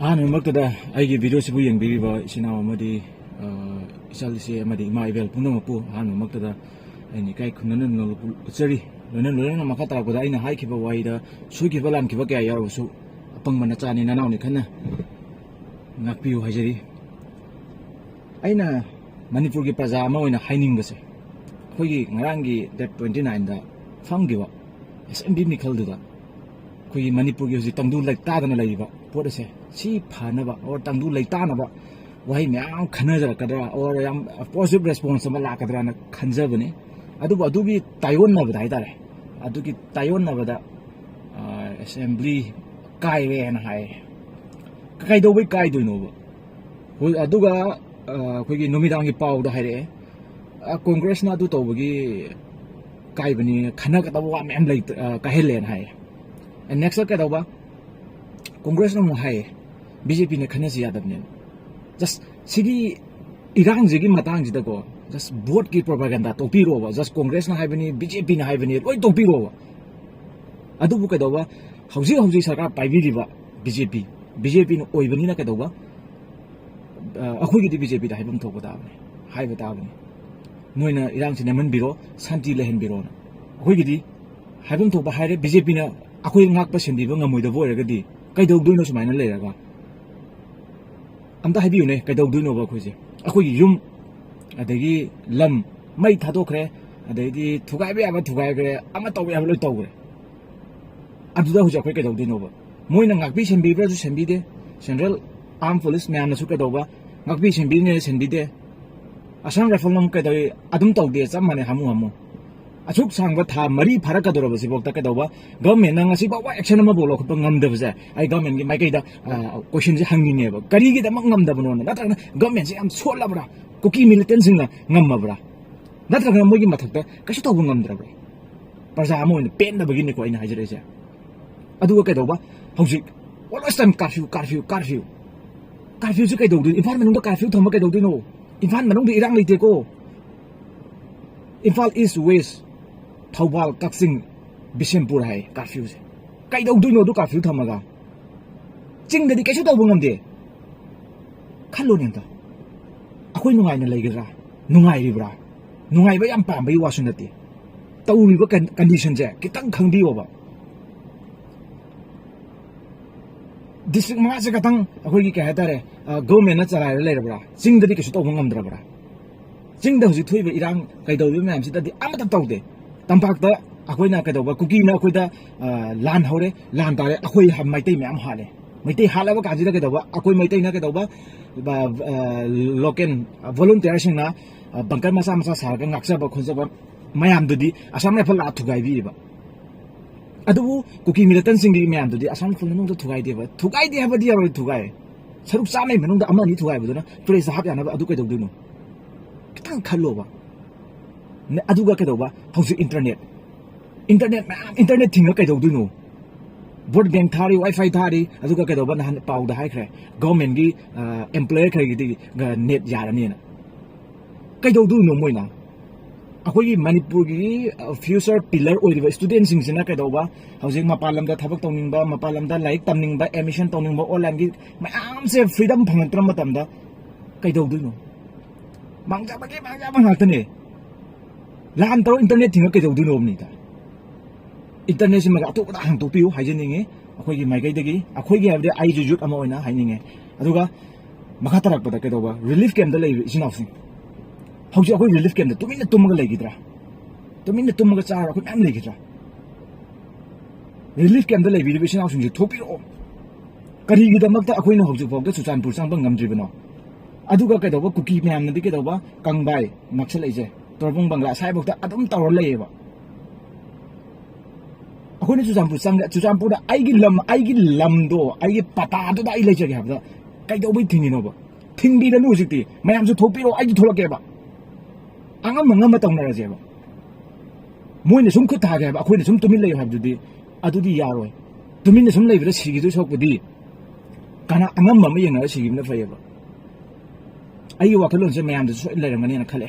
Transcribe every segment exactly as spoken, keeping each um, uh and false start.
ꯑꯍꯥꯟꯕꯃꯛꯇꯗ ꯑꯩꯒꯤ ꯚꯤꯗꯤꯑꯣꯁꯤꯕꯨ ꯌꯦꯡꯕꯤꯔꯤꯕ ꯏꯆꯤꯟ ꯏꯅꯥꯎ ꯑꯃꯗꯤ, ꯑ, ꯏꯆꯜ ꯏꯆꯦ ꯑꯃꯗꯤ ꯏꯃꯥ ꯏꯕꯦꯜ ꯄꯨꯝꯅꯃꯛꯄꯨ ꯑꯍꯥꯟꯕꯃꯛꯇꯗ ꯑꯩꯅ ꯏꯀꯥꯏ ꯈꯨꯝꯅꯅ ꯅꯣꯂꯨꯛꯄ ꯎꯠꯆꯔꯤ꯫ ꯂꯣꯏꯅ ꯂꯣꯏꯅꯅ ꯃꯈꯥ ꯇꯥꯔꯛꯄꯗ ꯑꯩꯅ ꯍꯥꯏꯈꯤꯕ ꯋꯥꯍꯩꯗ ꯁꯣꯏꯈꯤꯕ ꯂꯥꯟꯈꯤꯕ ꯀꯌꯥ ꯌꯥꯎꯔꯕꯁꯨ ꯑꯄꯪꯕ ꯅꯆꯥꯅꯤ ꯅꯅꯥꯎꯅꯤ ꯈꯟꯅ ꯉꯥꯛꯄꯤꯌꯨ ꯍꯥꯏꯖꯔꯤ꯫ ꯑꯩꯅ ꯃꯅꯤꯄꯨꯔꯒꯤ ꯄ꯭ꯔꯖꯥ ꯑꯃ ꯑꯣꯏꯅ ꯍꯥꯏꯅꯤꯡꯕꯁꯦ, ꯑꯩꯈꯣꯏꯒꯤ ꯉꯔꯥꯡꯒꯤ ꯗꯦꯠ ꯇ꯭ꯋꯦꯟꯇꯤ ꯅꯥꯏꯟꯗ ꯐꯝꯈꯤꯕ ꯑꯦꯁꯦꯝꯕ꯭ꯂꯤ ꯃꯤꯈꯜꯗꯨꯗ ꯑꯩꯈꯣꯏꯒꯤ ꯃꯅꯤꯄꯨꯔꯒꯤ ꯍꯧꯖꯤꯛ ꯇꯪꯗꯨ ꯂꯩꯇꯥꯗꯅ ꯂꯩꯔꯤꯕ ꯄꯣꯠ ꯑꯁꯦ ꯁꯤ ꯐꯅꯕ or ꯇꯪꯗꯨ ꯂꯩꯇꯥꯅꯕ ꯋꯥꯍꯩ ꯃꯌꯥꯝ ꯈꯟꯅꯖꯔꯛꯀꯗ꯭ꯔꯥ or ꯌꯥꯝ ꯄꯣꯖꯤꯇꯤꯚ ꯔꯦꯁꯄꯣꯟꯁ ꯑꯃ ꯂꯥꯛꯀꯗ꯭ꯔꯥꯅ ꯈꯟꯖꯕꯅꯤ꯫ ꯑꯗꯨꯕꯨ ꯑꯗꯨꯒꯤ ꯇꯥꯏꯑꯣꯟꯅꯕꯗ ꯍꯥꯏꯇꯥꯔꯦ, ꯑꯗꯨꯒꯤ ꯇꯥꯏꯑꯣꯟꯅꯕꯗ, ꯑ, ꯑꯦꯁꯦꯝꯕ꯭ꯂꯤ ꯀꯥꯏꯔꯦꯅ ꯍꯥꯏ꯫ ꯀꯩꯗꯧꯕꯩ ꯀꯥꯏꯗꯣꯏꯅꯣꯕ? ꯍꯣꯏ, ꯑꯗꯨꯒ, ꯑ, ꯑꯩꯈꯣꯏꯒꯤ ꯅꯨꯃꯤꯗꯥꯡꯒꯤ ꯄꯥꯎꯗ ꯍꯥꯏꯔꯛꯑꯦ, ꯑ, ꯀꯣꯡꯒ꯭ꯔꯦꯁꯅ ꯑꯗꯨ ꯇꯧꯕꯒꯤ ꯀꯥꯏꯕꯅꯤ, ꯈꯟꯅꯒꯗꯕ ꯋꯥ ꯃꯌꯥꯝ ꯂꯩ, ꯑ, ꯀꯥꯏꯍꯜꯂꯦꯅ ꯍꯥꯏꯌꯦ꯫ And next ꯀꯩꯗꯧꯕ? ꯀꯣꯡꯒ꯭ꯔꯦꯁꯅ ꯑꯃꯨꯛ ꯍꯥꯏꯌꯦ, ꯕꯤ ꯖꯦ ꯄꯤꯅ ꯈꯟꯅꯁꯤ ꯌꯥꯗꯕꯅꯦꯅ꯫ Just ꯁꯤꯒꯤ ꯏꯔꯥꯡꯁꯤꯒꯤ ꯃꯇꯥꯡꯁꯤꯗꯀꯣ, just ꯚꯣꯠꯀꯤ ꯄ꯭ꯔꯣꯄꯥꯒꯦꯟꯗꯥ ꯇꯣꯛꯄꯤꯔꯣꯕ꯫ Just ꯀꯣꯡꯒ꯭ꯔꯦꯁꯅ ꯍꯥꯏꯕꯅꯤ, ꯕꯤ ꯖꯦ ꯄꯤꯅ ꯍꯥꯏꯕꯅꯤ, ꯂꯣꯏ ꯇꯣꯛꯄꯤꯔꯣꯕ꯫ ꯑꯗꯨꯕꯨ ꯀꯩꯗꯧꯕ? ꯍꯧꯖꯤꯛ ꯍꯧꯖꯤꯛ ꯁꯔꯀꯥꯔ ꯄꯥꯏꯕꯤꯔꯤꯕ ꯕꯤ ꯖꯦ ꯄꯤ, ꯕꯤ ꯖꯦ ꯄꯤꯅ ꯑꯣꯏꯕꯅꯤꯅ ꯀꯩꯗꯧꯕ? ꯑ, ꯑꯩꯈꯣꯏꯒꯤꯗꯤ ꯕꯤ ꯖꯦ ꯄꯤꯗ ꯍꯥꯏꯐꯝ ꯊꯣꯛꯄ ꯇꯥꯕꯅꯤ, ꯍꯥꯏꯕ ꯇꯥꯕꯅꯤ꯫ ꯅꯣꯏꯅ ꯏꯔꯥꯡꯁꯤ ꯅꯦꯝꯍꯟꯕꯤꯔꯣ, ꯁꯥꯟꯇꯤ ꯂꯩꯍꯟꯕꯤꯔꯣꯅ꯫ ꯑꯩꯈꯣꯏꯒꯤꯗꯤ ꯍꯥꯏꯐꯝ ꯊꯣꯛꯄ ꯍꯥꯏꯔꯦ, ꯕꯤ ꯖꯦ ꯄꯤꯅ ꯑꯩꯈꯣꯏ ꯉꯥꯛꯄ ꯁꯦꯝꯕꯤꯕ ꯉꯝꯃꯣꯏꯗꯕ ꯑꯣꯏꯔꯒꯗꯤ ꯀꯩꯗꯧꯗꯣꯏꯅꯣ ꯁꯨꯃꯥꯏꯅ ꯂꯩꯔꯒ? ꯑꯝꯇ ꯍꯥꯏꯕꯤꯌꯨꯅꯦ, ꯀꯩꯗꯧꯗꯣꯏꯅꯣꯕ ꯑꯩꯈꯣꯏꯁꯦ? ꯑꯩꯈꯣꯏꯒꯤ ꯌꯨꯝ, ꯑꯗꯒꯤ ꯂꯝ, ꯃꯩ ꯊꯥꯗꯣꯛꯈ꯭ꯔꯦ, ꯑꯗꯩꯗꯤ ꯊꯨꯒꯥꯏꯕ ꯌꯥꯕ ꯊꯨꯒꯥꯏꯈ꯭ꯔꯦ, ꯑꯃ ꯇꯧꯕ ꯌꯥꯕ ꯂꯣꯏ ꯇꯧꯈ꯭ꯔꯦ꯫ ꯑꯗꯨꯗ ꯍꯧꯖꯤꯛ ꯑꯩꯈꯣꯏ ꯀꯩꯗꯧꯗꯣꯏꯅꯣꯕ? ꯃꯣꯏꯅ ꯉꯥꯛꯄꯤ ꯁꯦꯟꯕꯤꯕ꯭ꯔꯥꯁꯨ ꯁꯦꯟꯕꯤꯗꯦ, ꯁꯦꯟꯇ꯭ꯔꯦꯜ ꯑꯥꯔꯝ ꯄꯨꯂꯤꯁ ꯃꯌꯥꯝꯅꯁꯨ ꯀꯩꯗꯧꯕ? ꯉꯥꯛꯄꯤ ꯁꯦꯟꯕꯤꯅꯦꯅ ꯁꯦꯟꯕꯤꯗꯦ꯫ ꯑꯁꯥꯝ ꯔꯥꯏꯐꯜꯅ ꯑꯃꯨꯛ ꯀꯩꯗꯧꯏ? ꯑꯗꯨꯝ ꯇꯧꯗꯦ, ꯆꯞ ꯃꯥꯟꯅꯩ, ꯍꯥꯃꯨ ꯍꯥꯃꯨ꯫ ꯑꯁꯨꯛ ꯁꯥꯡꯕ ꯊꯥ ꯃꯔꯤ ꯐꯥꯔꯛꯀꯗꯧꯔꯕꯁꯤꯐꯥꯎꯗ ꯀꯩꯗꯧꯕ? ꯒꯚꯔꯟꯃꯦꯟꯠꯅ ꯉꯁꯤ ꯐꯥꯎꯕ ꯑꯦꯛꯁꯟ ꯑꯃꯐꯥꯎ ꯂꯧꯈꯠꯄ ꯉꯝꯗꯕꯁꯦ ꯑꯩ ꯒꯚꯔꯟꯃꯦꯟꯠꯀꯤ ꯃꯥꯏꯀꯩꯗ, ꯑ, ꯀꯣꯏꯁꯟꯁꯦ ꯍꯪꯅꯤꯡꯉꯦꯕ꯫ ꯀꯔꯤꯒꯤꯗꯃꯛ ꯉꯝꯗꯕꯅꯣꯅ? ꯅꯠꯇ꯭ꯔꯒꯅ ꯒꯚꯔꯟꯃꯦꯟꯠꯁꯦ ꯌꯥꯝ ꯁꯣꯠꯂꯕ꯭ꯔꯥ? ꯀꯨꯀꯤ ꯃꯤꯂꯤꯇꯦꯟꯠꯁꯤꯡꯅ ꯉꯝꯃꯕ꯭ꯔꯥ? ꯅꯠꯇ꯭ꯔꯒꯅ ꯃꯣꯏꯒꯤ ꯃꯊꯛꯇ ꯀꯩꯁꯨ ꯇꯧꯕ ꯉꯝꯗ꯭ꯔꯕ꯭ꯔꯥ? ꯄ꯭ꯔꯖꯥ ꯑꯃ ꯑꯣꯏꯅ ꯄꯦꯟꯗꯕꯒꯤꯅꯤꯀꯣ ꯑꯩꯅ ꯍꯥꯏꯖꯔꯛꯏꯁꯦ꯫ ꯑꯗꯨꯒ ꯀꯩꯗꯧꯕ? ꯍꯧꯖꯤꯛ always time curfew, curfew, curfew꯫ Curfewꯁꯦ ꯀꯩꯗꯧꯗꯣꯏꯅꯣ? ꯏꯝꯐꯥꯜ ꯃꯅꯨꯡꯗ curfew ꯊꯝꯕ ꯀꯩꯗꯧꯗꯣꯏꯅꯣ? ꯏꯝꯐꯥꯜ ꯃꯅꯨꯡꯗ ꯏꯔꯥꯡ ꯂꯩꯇꯦꯀꯣ꯫ ꯏꯝꯐꯥꯜ ꯏꯁ, ꯋꯦꯁ, ꯊꯧꯕꯥꯜ, ꯀꯛꯆꯤꯡ, ꯕꯤꯁꯦꯝꯄꯨꯔ ꯍꯥꯏ curfewꯁꯦ꯫ ꯀꯩꯗꯧꯗꯣꯏꯅꯣ ꯑꯗꯨ curfew ꯊꯝꯃꯒ? ꯆꯤꯡꯗꯗꯤ ꯀꯩꯁꯨ ꯇꯧꯕ ꯉꯝꯗꯦ꯫ ꯈꯜꯂꯨꯅꯦ ꯑꯝꯇ, ꯑꯩꯈꯣꯏ ꯅꯨꯡꯉꯥꯏꯅ ꯂꯩꯒꯗ꯭ꯔꯥ? ꯅꯨꯡꯉꯥꯏꯔꯤꯕ꯭ꯔꯥ? ꯅꯨꯡꯉꯥꯏꯕ ꯌꯥꯝ ꯄꯥꯝꯕꯒꯤ ꯋꯥꯁꯨ ꯅꯠꯇꯦ꯫ ꯇꯧꯔꯤꯕ ꯀꯟꯗꯤꯁꯟꯁꯦ ꯈꯤꯇꯪ ꯈꯪꯕꯤꯌꯣꯕ꯫ ꯗꯤꯁꯇ꯭ꯔꯤꯛ ꯃꯉꯥꯁꯦ ꯈꯛꯇꯪ ꯑꯩꯈꯣꯏꯒꯤ ꯀꯩ ꯍꯥꯏꯇꯥꯔꯦ, ꯒꯣꯔꯃꯦꯟꯅ ꯆꯂꯥꯏꯔ ꯂꯩꯔꯕ꯭ꯔꯥ? ꯆꯤꯡꯗꯗꯤ ꯀꯩꯁꯨ ꯇꯧꯕ ꯉꯝꯗ꯭ꯔꯕ꯭ꯔꯥ? ꯆꯤꯡꯗ ꯍꯧꯖꯤꯛ ꯊꯣꯛꯏꯕ ꯏꯔꯥꯡ ꯀꯩꯗꯧꯔꯤꯕ ꯃꯌꯥꯝꯁꯤꯗꯗꯤ ꯑꯃꯠꯇ ꯇꯧꯗꯦ꯫ ꯇꯝꯄꯥꯛꯇ ꯑꯩꯈꯣꯏꯅ ꯀꯩꯗꯧꯕ, ꯀꯨꯀꯤꯅ ꯑꯩꯈꯣꯏꯗ ꯂꯥꯟ ꯍꯧꯔꯦ, ꯂꯥꯟ ꯇꯥꯔꯦ, ꯑꯩꯈꯣꯏ ꯃꯩꯇꯩ ꯃꯌꯥꯝ ꯍꯥꯠꯂꯦ꯫ ꯃꯩꯇꯩ ꯍꯥꯠꯂꯕ ꯀꯥꯟꯁꯤꯗ ꯀꯩꯗꯧꯕ, ꯑꯩꯈꯣꯏ ꯃꯩꯇꯩꯅ ꯀꯩꯗꯧꯕ, ꯂꯣꯀꯦꯜ ꯚꯣꯂꯨꯟꯇꯤꯌꯔꯁꯤꯡꯅ ꯕꯪꯀꯔ ꯃꯆꯥ ꯃꯆꯥ ꯁꯥꯔꯒ ꯉꯥꯛꯆꯕ ꯈꯣꯠꯆꯕ ꯃꯌꯥꯝꯗꯨꯗꯤ ꯑꯁꯥꯝ ꯔꯥꯏꯐꯜ ꯂꯥꯛꯑ ꯊꯨꯒꯥꯏꯕꯤꯔꯤꯕ꯫ ꯑꯗꯨꯕꯨ ꯀꯨꯀꯤ ꯃꯤꯂꯤꯇꯦꯟꯁꯤꯡꯒꯤ ꯃꯌꯥꯝꯗꯨꯗꯤ ꯑꯁꯥꯝ ꯔꯥꯏꯐꯜ ꯃꯅꯨꯡꯗ ꯊꯨꯒꯥꯏꯗꯦꯕ꯫ ꯊꯨꯒꯥꯏꯗꯦ ꯍꯥꯏꯕꯗꯤ ꯌꯥꯔꯣꯏ, ꯊꯨꯒꯥꯏ꯫ ꯁꯔꯨꯛ ꯆꯥꯝꯃꯩ ꯃꯅꯨꯡꯗ ꯑꯃ ꯑꯅꯤ ꯊꯨꯒꯥꯏꯕꯗꯨꯅ ꯄ꯭ꯔꯦꯁꯇ ꯍꯥꯞ ꯌꯥꯅꯕ ꯑꯗꯨ ꯀꯩꯗꯧꯗꯣꯏꯅꯣ? ꯈꯤꯇꯪ ꯈꯜꯂꯣꯕ꯫ ꯑꯗꯨꯒ ꯀꯩꯗꯧꯕ? ꯍꯧꯖꯤꯛ ꯏꯟꯇꯔꯅꯦꯠ, ꯏꯟꯇꯔꯅꯦꯠ ꯃꯌꯥꯝ, ꯏꯟꯇꯔꯅꯦꯠ ꯊꯤꯡꯉ ꯀꯩꯗꯧꯗꯣꯏꯅꯣ? ꯕ꯭ꯔꯣꯗꯕꯦꯟ ꯊꯥꯔꯤ, ꯋꯥꯏꯐꯥꯏ ꯊꯥꯔꯤ, ꯑꯗꯨꯒ ꯀꯩꯗꯧꯕ? ꯅꯍꯥꯟ ꯄꯥꯎꯗ ꯍꯥꯏꯈ꯭ꯔꯦ, ꯒꯚꯔꯟꯃꯦꯟꯒꯤ ꯑꯦꯝꯄ꯭ꯂꯣꯌꯔ ꯈꯔꯒꯤꯗꯤ ꯅꯦꯠ ꯌꯥꯔꯅꯤꯅ꯫ ꯀꯩꯗꯧꯗꯣꯏꯅꯣ ꯃꯣꯏꯅ? ꯑꯩꯈꯣꯏꯒꯤ ꯃꯅꯤꯄꯨꯔꯒꯤ ꯐ꯭ꯌꯨꯆꯔ ꯄꯤꯂꯔ ꯑꯣꯏꯔꯤꯕ ꯁ꯭ꯇꯨꯗꯦꯟꯁꯤꯡꯁꯤꯅ ꯀꯩꯗꯧꯕ? ꯍꯧꯖꯤꯛ ꯃꯄꯥꯟ ꯂꯝꯗ ꯊꯕꯛ ꯇꯧꯅꯤꯡꯕ, ꯃꯄꯥꯟ ꯂꯝꯗ ꯂꯥꯏꯔꯤꯛ ꯇꯝꯅꯤꯡꯕ, ꯑꯦꯗꯃꯤꯁꯟ ꯇꯧꯅꯤꯡꯕ, ꯑꯣꯟꯂꯥꯏꯟꯒꯤ ꯃꯌꯥꯝꯁꯦ ꯐ꯭ꯔꯤꯗꯝ ꯐꯪꯉꯛꯇ꯭ꯔ ꯃꯇꯝꯗ ꯀꯩꯗꯧꯗꯣꯏꯅꯣ? ꯃꯥꯡꯖꯕꯒꯤ ꯃꯥꯡꯖꯕ ꯉꯥꯛꯇꯅꯦ꯫ ꯂꯥꯟ ꯇꯧꯔ ꯏꯟꯇꯔꯅꯦꯠ ꯊꯤꯡꯉ ꯀꯩꯗꯧꯗꯣꯏꯅꯣꯕꯅꯤꯗ? ꯏꯟꯇꯔꯅꯦꯠꯁꯤꯃꯒ ꯑꯇꯣꯞꯄꯗ ꯍꯥꯡꯗꯣꯛꯄꯤꯌꯨ ꯍꯥꯏꯖꯅꯤꯡꯉꯤ꯫ ꯑꯩꯈꯣꯏꯒꯤ ꯃꯥꯏꯀꯩꯗꯒꯤ, ꯑꯩꯈꯣꯏꯒꯤ ꯍꯥꯏꯕꯗꯤ ꯑꯩꯁꯨ ꯌꯨꯠ ꯑꯃ ꯑꯣꯏꯅ ꯍꯥꯏꯅꯤꯡꯉꯦ꯫ ꯑꯗꯨꯒ ꯃꯈꯥ ꯇꯥꯔꯛꯄꯗ ꯀꯩꯗꯧꯕ, ꯔꯤꯂꯤꯐ ꯀꯦꯝꯞꯇ ꯂꯩꯔꯤꯕ ꯏꯆꯤꯟ ꯏꯅꯥꯎꯁꯤꯡ, ꯍꯧꯖꯤꯛ ꯑꯩꯈꯣꯏ ꯔꯤꯂꯤꯐ ꯀꯦꯝꯞꯇ ꯇꯨꯃꯤꯟꯅ ꯇꯨꯝꯃꯒ ꯂꯩꯈꯤꯗ꯭ꯔꯥ? ꯇꯨꯃꯤꯟꯅ ꯇꯨꯝꯃꯒ ꯆꯥꯔ ꯑꯩꯈꯣꯏ ꯃꯌꯥꯝ ꯂꯩꯈꯤꯗ꯭ꯔꯥ? ꯔꯤꯂꯤꯐ ꯀꯦꯝꯞꯇ ꯂꯩꯕꯤꯔꯤꯕ ꯏꯆꯤꯟ ꯏꯅꯥꯎꯁꯤꯡꯁꯦ ꯊꯣꯛꯄꯤꯔꯛꯑꯣ꯫ ꯀꯔꯤꯒꯤꯗꯃꯛꯇ ꯑꯩꯈꯣꯏꯅ ꯍꯧꯖꯤꯛ ꯐꯥꯎꯗ ꯆꯨꯔꯆꯥꯟꯄꯨꯔ ꯆꯪꯕ ꯉꯝꯗ꯭ꯔꯤꯕꯅꯣ? ꯑꯗꯨꯒ ꯀꯩꯗꯧꯕ, ꯀꯨꯀꯤ ꯃꯌꯥꯝꯅꯗꯤ ꯀꯩꯗꯧꯕ, ꯀꯪꯕꯥꯏ ꯅꯛꯁꯜꯂꯛꯏꯁꯦ, ꯇꯣꯔꯕꯨꯡ ꯕꯪꯒ꯭ꯂꯥ ꯁ꯭ꯋꯥꯏꯐꯥꯎꯗ ꯑꯗꯨꯝ ꯇꯧꯔ ꯂꯩꯌꯦꯕ꯫ ꯑꯩꯈꯣꯏꯅ ꯆꯨꯔꯆꯥꯟꯄꯨꯔ ꯆꯪꯒ-, ꯆꯨꯔꯆꯥꯟꯄꯨꯔꯗ ꯑꯩꯒꯤ ꯂꯝ, ꯑꯩꯒꯤ ꯂꯝꯗꯣ, ꯑꯩꯒꯤ ꯄꯇꯥꯗꯨꯗ ꯑꯩ ꯂꯩꯖꯒꯦ ꯍꯥꯏꯕꯗ ꯀꯩꯗꯧꯕꯩ ꯊꯤꯡꯉꯤꯅꯣꯕ? ꯊꯤꯡꯕꯤꯔꯅꯨ ꯍꯧꯖꯤꯛꯇꯤ꯫ ꯃꯌꯥꯝꯁꯨ ꯊꯣꯛꯄꯤꯔꯣ, ꯑꯩꯁꯨ ꯊꯣꯛꯂꯛꯀꯦꯕ꯫ ꯑꯉꯝ ꯑꯉꯝꯕ ꯇꯧꯅꯔꯁꯦꯕ꯫ ꯃꯣꯏꯅ ꯁꯨꯝ ꯈꯨꯠ ꯊꯥꯒꯦ ꯍꯥꯏꯕ, ꯑꯩꯈꯣꯏꯅ ꯁꯨꯝ ꯇꯨꯃꯤꯟ ꯂꯩꯌꯨ ꯍꯥꯏꯕꯗꯨꯗꯤ, ꯑꯗꯨꯗꯤ ꯌꯥꯔꯣꯏ꯫ ꯇꯨꯃꯤꯟꯅ ꯁꯨꯝ ꯂꯩꯕꯗ ꯁꯤꯈꯤꯗꯣꯏ ꯁꯔꯨꯛꯄꯨꯗꯤ ꯀꯅꯥ ꯑꯉꯝꯕ ꯑꯃ ꯌꯦꯡꯅꯔ ꯁꯤꯈꯤꯕꯅ ꯐꯩꯌꯦꯕ꯫ ꯑꯩꯒꯤ ꯋꯥꯈꯜꯂꯣꯟꯁꯦ ꯃꯌꯥꯝꯗꯁꯨ ꯁꯣꯏ ꯂꯩꯔꯝꯒꯅꯤꯅ ꯈꯜꯂꯦ꯫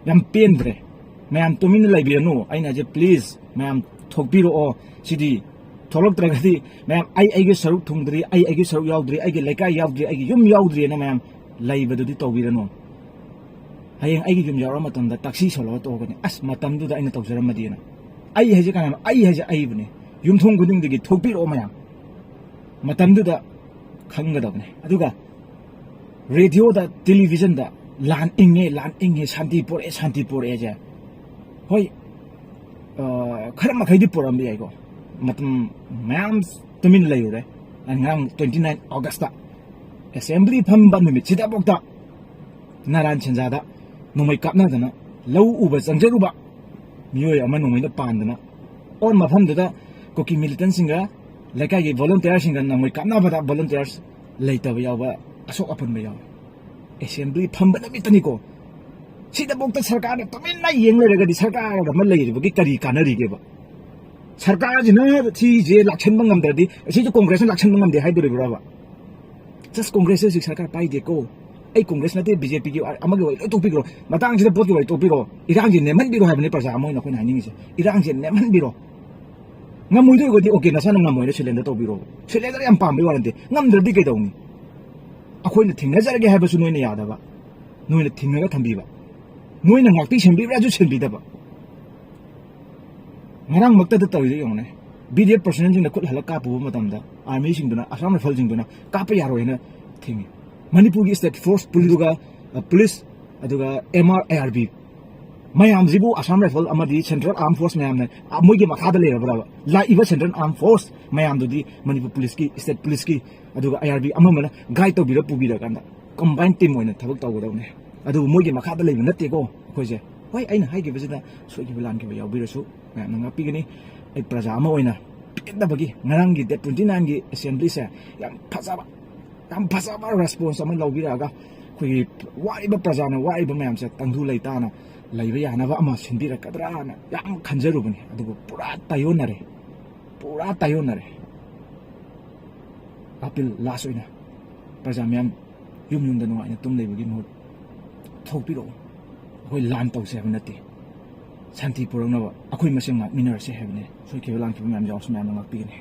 ꯌꯥꯝ ꯄꯦꯟꯗ꯭ꯔꯦ꯫ ꯃꯌꯥꯝ ꯇꯨꯃꯤꯟꯅ ꯂꯩꯕꯤꯔꯅꯨ꯫ ꯑꯩꯅ ꯍꯥꯏꯁꯦ, ꯄ꯭ꯂꯤꯖ, ꯃꯌꯥꯝ ꯊꯣꯛꯄꯤꯔꯛꯑꯣ꯫ ꯁꯤꯗꯤ ꯊꯣꯛꯂꯛꯇ꯭ꯔꯒꯗꯤ ꯃꯌꯥꯝ, "ꯑꯩ ꯑꯩꯒꯤ ꯁꯔꯨꯛ ꯊꯨꯡꯗ꯭ꯔꯤ, ꯑꯩ ꯑꯩꯒꯤ ꯁꯔꯨꯛ ꯌꯥꯎꯗ꯭ꯔꯤ, ꯑꯩꯒꯤ ꯂꯩꯀꯥꯏ ꯌꯥꯎꯗ꯭ꯔꯤ, ꯑꯩꯒꯤ ꯌꯨꯝ ꯌꯥꯎꯗ꯭ꯔꯤꯅ" ꯃꯌꯥꯝ ꯂꯩꯕꯗꯨꯗꯤ ꯇꯧꯕꯤꯔꯅꯨ꯫ ꯍꯌꯦꯡ ꯑꯩꯒꯤ ꯌꯨꯝ ꯌꯥꯎꯔ ꯃꯇꯝꯗ ꯇꯥꯛꯁꯤ ꯁꯣꯜꯂꯒ ꯇꯣꯛꯑꯒꯅꯤ, "ꯑꯁ, ꯃꯇꯝꯗꯨꯗ ꯑꯩꯅ ꯇꯧꯖꯔꯝꯃꯗꯤꯅ"꯫ ꯑꯩ ꯍꯥꯏꯁꯦ ꯀꯅꯥꯅꯣ? ꯑꯩ ꯍꯥꯏꯁꯦ ꯑꯩꯕꯨꯅꯦ꯫ ꯌꯨꯝꯊꯣꯡ ꯈꯨꯗꯤꯡꯗꯒꯤ ꯊꯣꯛꯄꯤꯔꯛꯑꯣ ꯃꯌꯥꯝ꯫ ꯃꯇꯝꯗꯨꯗ ꯈꯪꯒꯗꯕꯅꯦ꯫ ꯑꯗꯨꯒ ꯔꯦꯗꯤꯑꯣꯗ, ꯇꯦꯂꯤꯚꯤꯖꯟꯗ ꯂꯥꯟ ꯏꯪꯉꯦ, ꯂꯥꯟ ꯏꯪꯉꯦ, ꯁꯥꯟꯇꯤ ꯄꯣꯔꯛꯑꯦ, ꯁꯥꯟꯇꯤ ꯄꯣꯔꯛꯑꯦꯁꯦ, ꯍꯣꯏ, ꯑ, ꯈꯔ ꯃꯈꯩꯗꯤ ꯄꯣꯔꯛꯑꯝꯕ ꯌꯥꯏꯀꯣ꯫ ꯃꯇꯝ ꯃꯌꯥꯝ ꯇꯨꯃꯤꯟꯅ ꯂꯩꯔꯨꯔꯦ꯫ ꯑꯩ ꯉꯔꯥꯡ twenty nine August ꯑꯦꯁꯦꯝꯕ꯭ꯂꯤ ꯐꯝꯕ ꯅꯨꯃꯤꯠꯁꯤꯗꯐꯥꯎꯗ ꯅꯥꯔꯥꯟ ꯁꯦꯟꯖꯥꯗ ꯅꯣꯡꯃꯩ ꯀꯥꯞꯅꯗꯅ, ꯂꯧ ꯎꯕ ꯆꯪꯖꯔꯨꯕ ꯃꯤꯑꯣꯏ ꯑꯃ ꯅꯣꯡꯃꯩꯅ ꯄꯥꯟꯗꯅ, ꯑꯣꯟ ꯃꯐꯝꯗꯨꯗ ꯀꯨꯀꯤ ꯃꯤꯂꯤꯇꯦꯟꯁꯤꯡꯒ ꯂꯩꯀꯥꯏꯒꯤ ꯚꯣꯂꯨꯟꯇꯤꯌꯥꯔꯁꯤꯡꯒ ꯅꯣꯡꯃꯩ ꯀꯥꯞꯅꯕꯗ ꯚꯣꯂꯨꯟꯇꯤꯌꯥꯔꯁ ꯂꯩꯇꯕ ꯌꯥꯎꯕ ꯑꯁꯣꯛ ꯑꯄꯟꯕ ꯌꯥꯎꯋꯤ꯫ ꯑꯦꯁꯦꯝꯕ꯭ꯂꯤ ꯐꯝꯕ ꯅꯨꯃꯤꯠꯇꯅꯤꯀꯣ꯫ ꯁꯤꯗꯐꯥꯎꯗ ꯁꯔꯀꯥꯔꯅ ꯇꯨꯃꯤꯟꯅ ꯌꯦꯡ ꯂꯩꯔꯒꯗꯤ ꯁꯔꯀꯥꯔ ꯑꯃ ꯂꯩꯔꯤꯕꯒꯤ ꯀꯔꯤ ꯀꯥꯟꯅꯔꯤꯒꯦꯕ? ꯁꯔꯀꯥꯔꯁꯤꯅ ꯁꯤꯁꯦ ꯂꯥꯛꯁꯟꯕ ꯉꯝꯗ꯭ꯔꯗꯤ, ꯁꯤꯁꯨ ꯀꯣꯡꯒ꯭ꯔꯦꯁꯅ ꯂꯥꯛꯁꯟꯕ ꯉꯝꯗꯦ ꯍꯥꯏꯗꯣꯔꯤꯕ꯭ꯔꯕ? ꯖꯁ ꯀꯣꯡꯒ꯭ꯔꯦꯁꯁꯤ ꯁꯔꯀꯥꯔ ꯄꯥꯏꯗꯦꯀꯣ꯫ ꯑꯩ ꯀꯣꯡꯒ꯭ꯔꯦꯁ ꯅꯠꯇꯦ, ꯕꯤ ꯖꯦ ꯄꯤꯒꯤ ꯑꯃꯒꯤ ꯋꯥꯔꯤ ꯂꯣꯏ ꯇꯣꯛꯄꯤꯈ꯭ꯔꯣ꯫ ꯃꯇꯥꯡꯁꯤꯗ ꯚꯣꯠꯀꯤ ꯋꯥꯔꯤ ꯇꯣꯛꯄꯤꯈ꯭ꯔꯣ꯫ ꯏꯔꯥꯡꯁꯦ ꯅꯦꯝꯍꯟꯕꯤꯔꯣ ꯍꯥꯏꯕꯅꯤ ꯄ꯭ꯔꯖꯥ ꯑꯃ ꯑꯣꯏꯅ ꯑꯩꯈꯣꯏꯅ ꯍꯥꯏꯅꯤꯡꯉꯤꯁꯦ꯫ ꯏꯔꯥꯡꯁꯦ ꯅꯦꯝꯍꯟꯕꯤꯔꯣ꯫ ꯉꯝꯃꯣꯏꯗꯣꯏ ꯑꯣꯏꯔꯒꯗꯤ, ꯑꯣꯀꯦ, ꯅꯁꯥꯅ ꯉꯝꯃꯣꯏꯅ ꯁꯔꯦꯟꯗꯔ ꯇꯧꯕꯤꯔꯣ꯫ ꯁꯔꯦꯟꯗꯔ ꯌꯥꯝ ꯄꯥꯝꯕꯩ ꯋꯥ ꯅꯠꯇꯦ꯫ ꯉꯝꯗ꯭ꯔꯗꯤ ꯀꯩꯗꯧꯅꯤ? ꯑꯩꯈꯣꯏꯅ ꯊꯦꯡꯅꯖꯔꯒꯦ ꯍꯥꯏꯕꯁꯨ ꯅꯣꯏꯅ ꯌꯥꯗꯕ, ꯅꯣꯏꯅ ꯊꯤꯡꯉꯒ ꯊꯝꯕꯤꯕ, ꯅꯣꯏꯅ ꯉꯥꯛꯄꯤ ꯁꯦꯟꯕꯤꯕ꯭ꯔꯥꯁꯨ ꯁꯦꯟꯕꯤꯗꯕ꯫ ꯉꯔꯥꯡꯃꯛꯇꯗ ꯇꯧꯔꯤꯗꯣ ꯌꯦꯡꯉꯨꯅꯦ꯫ ꯕꯤ ꯗꯤ ꯑꯦꯐ ꯄꯔꯁꯅꯦꯜꯁꯤꯡꯅ ꯈꯨꯠ ꯍꯜꯂꯒ ꯀꯥꯞꯄꯨꯕ ꯃꯇꯝꯗ, ꯑꯥꯔꯃꯤꯁꯤꯡꯗꯨꯅ, ꯑꯁꯥꯝ ꯔꯥꯏꯐꯜꯁꯤꯡꯗꯨꯅ ꯀꯥꯞꯄ ꯌꯥꯔꯣꯏꯅ ꯊꯤꯡꯉꯤ꯫ ꯃꯅꯤꯄꯨꯔꯒꯤ ꯁ꯭ꯇꯦꯠ ꯐꯣꯔꯁ ꯄꯨꯂꯤꯁ, ꯑꯗꯨꯒ, ꯑ, ꯄꯨꯂꯤꯁ, ꯑꯗꯨꯒ ꯑꯦꯝ ꯑꯥꯔ ꯑꯥꯏ ꯑꯥꯔ ꯕꯤ ꯃꯌꯥꯝꯁꯤꯕꯨ, ꯑꯁꯥꯝ ꯔꯥꯏꯐꯜ ꯑꯃꯗꯤ ꯁꯦꯟꯇ꯭ꯔꯦꯜ ꯑꯥꯔꯝ ꯐꯣꯔꯁ ꯃꯌꯥꯝꯅ, ꯑ, ꯃꯣꯏꯒꯤ ꯃꯈꯥꯗ ꯂꯩꯔꯕ꯭ꯔꯕ? ꯂꯥꯛꯏꯕ ꯁꯦꯟꯇ꯭ꯔꯦꯜ ꯑꯥꯔꯝ ꯐꯣꯔꯁ ꯃꯌꯥꯝꯗꯨꯗꯤ ꯃꯅꯤꯄꯨꯔ ꯄꯨꯂꯤꯁꯀꯤ, ꯁ꯭ꯇꯦꯠ ꯄꯨꯂꯤꯁꯀꯤ, ꯑꯗꯨꯒ ꯑꯥꯏ ꯑꯥꯔ ꯕꯤ ꯑꯃ ꯑꯃꯅ ꯒꯥꯏꯗ ꯇꯧꯕꯤꯔ ꯄꯨꯕꯤꯔꯀꯥꯟꯗ ꯀꯝꯕꯥꯏꯟ ꯇꯤꯝ ꯑꯣꯏꯅ ꯊꯕꯛ ꯇꯧꯒꯗꯕꯅꯦ꯫ ꯑꯗꯨꯕꯨ ꯃꯣꯏꯒꯤ ꯃꯈꯥꯗ ꯂꯩꯕ ꯅꯠꯇꯦꯀꯣ ꯑꯩꯈꯣꯏꯁꯦ꯫ ꯍꯣꯏ, ꯑꯩꯅ ꯍꯥꯏꯈꯤꯕꯁꯤꯗ ꯁꯣꯏꯈꯤꯕ ꯂꯥꯟꯈꯤꯕ ꯌꯥꯎꯕꯤꯔꯁꯨ ꯃꯌꯥꯝꯅ ꯉꯥꯛꯄꯤꯒꯅꯤ꯫ ꯑꯩ ꯄ꯭ꯔꯖꯥ ꯑꯃ ꯑꯣꯏꯅ ꯄꯦꯟꯗꯕꯒꯤ ꯉꯔꯥꯡꯒꯤ ꯗꯦꯠ twenty nineꯒꯤ ꯑꯦꯁꯦꯝꯕ꯭ꯂꯤꯁꯦ ꯌꯥꯝ ꯐꯖꯕ, ꯌꯥꯝ ꯐꯖꯕ ꯔꯦꯁꯄꯣꯟꯁ ꯑꯃ ꯂꯧꯕꯤꯔꯛꯑꯒ, ꯑꯩꯈꯣꯏꯒꯤ ꯋꯥꯔꯤꯕ ꯄ꯭ꯔꯖꯥꯅ ꯋꯥꯔꯤꯕ ꯃꯌꯥꯝꯁꯦ ꯇꯪꯗꯨ ꯂꯩꯇꯥꯅ ꯂꯩꯕ ꯌꯥꯅꯕ ꯑꯃ ꯁꯤꯟꯕꯤꯔꯛꯀꯗ꯭ꯔꯥꯅ ꯌꯥꯝ ꯈꯟꯖꯔꯨꯕꯅꯤ꯫ ꯑꯗꯨꯕꯨ ꯄꯨꯔꯥ ꯇꯥꯏꯌꯣꯟꯅꯔꯦ, ꯄꯨꯔꯥ ꯇꯥꯏꯌꯣꯟꯅꯔꯦ꯫ ꯑꯄꯤꯜ ꯂꯥꯁ ꯑꯣꯏꯅ ꯄ꯭ꯔꯖꯥ ꯃꯌꯥꯝ ꯌꯨꯝ ꯌꯨꯝꯗ ꯅꯨꯡꯉꯥꯏꯅ ꯇꯨꯝ ꯂꯩꯕꯒꯤ ꯃꯍꯨꯠ ꯊꯣꯛꯄꯤꯔꯛꯑꯣ꯫ ꯑꯩꯈꯣꯏ ꯂꯥꯟ ꯇꯧꯁꯦ ꯍꯥꯏꯕ ꯅꯠꯇꯦ꯫ ꯁꯥꯟꯇꯤ ꯄꯨꯔꯛꯅꯕ ꯑꯩꯈꯣꯏ ꯃꯁꯦꯟ ꯉꯥꯛꯃꯤꯟꯅꯔꯁꯦ ꯍꯥꯏꯕꯅꯦ꯫ ꯁꯣꯏꯈꯤꯕ ꯂꯥꯟꯈꯤꯕ ꯃꯌꯥꯝ ꯌꯥꯎꯔꯁꯨ ꯃꯌꯥꯝꯅ ꯉꯥꯛꯄꯤꯒꯅꯤ꯫